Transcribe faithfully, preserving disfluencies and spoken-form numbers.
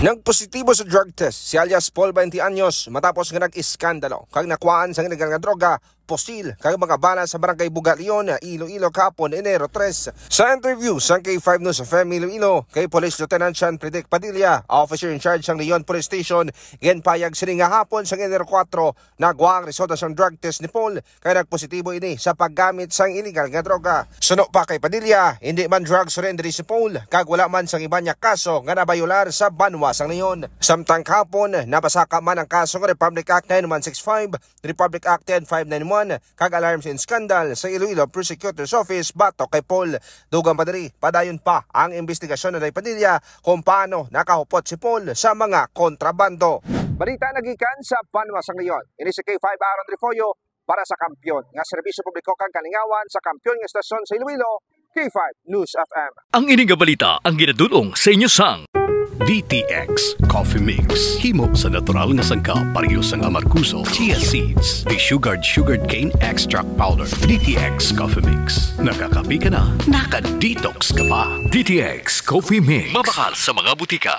Nagpositibo sa drug test si alias Paul, twenty anyos, matapos nga nag-iskandalo kag nakuhaan sang illegal nga droga, pusil, kag mga bala sa Barangay Buga Leon, Iloilo, kahapon, Enero tres. Sa interview sang K five News F M Iloilo kay Police Lieutenant Sean Predic Padilla, officer in charge sang Leon Police Station, ginpayag sini nga hapon sang Enero kuwatro, nagwa ang resulta sang drug test ni Paul, kay nagpositibo ini sa paggamit sang illegal nga droga. Suno pa kay Padilla, hindi man drug surrender si Paul, kag wala man sang iban niya kaso nga nabayolar sa banwa sang Leon. Samtang kahapon, napasaka man ang kaso nga Republic Act nine one six five, Republic Act ten five nine one, kag Alarms and Scandal sa Iloilo Prosecutor's Office batok kay Paul. Dugang pa diri, padayon pa ang investigasyon ni Padilla kung paano nakahupot si Paul sa mga kontrabando. Balita nagikan sa banwa sang Leon. Ini si K five Aaron Refollo para sa Kampiyon nga Serbisyo Publiko kag Kalingawan sa Kampiyon nga Estasyon sa Iloilo, K five News F M. Ang ini nga balita ang ginadul-ong sa inyo sang D T X Coffee Mix. Himo sa natural nga sangkap, pareho sang amargoso, chia seeds, desugared sugarcane extract powder. D T X Coffee Mix. Nakakape ka na, naka-detox ka pa. D T X Coffee Mix. Mabakal sa mga butika.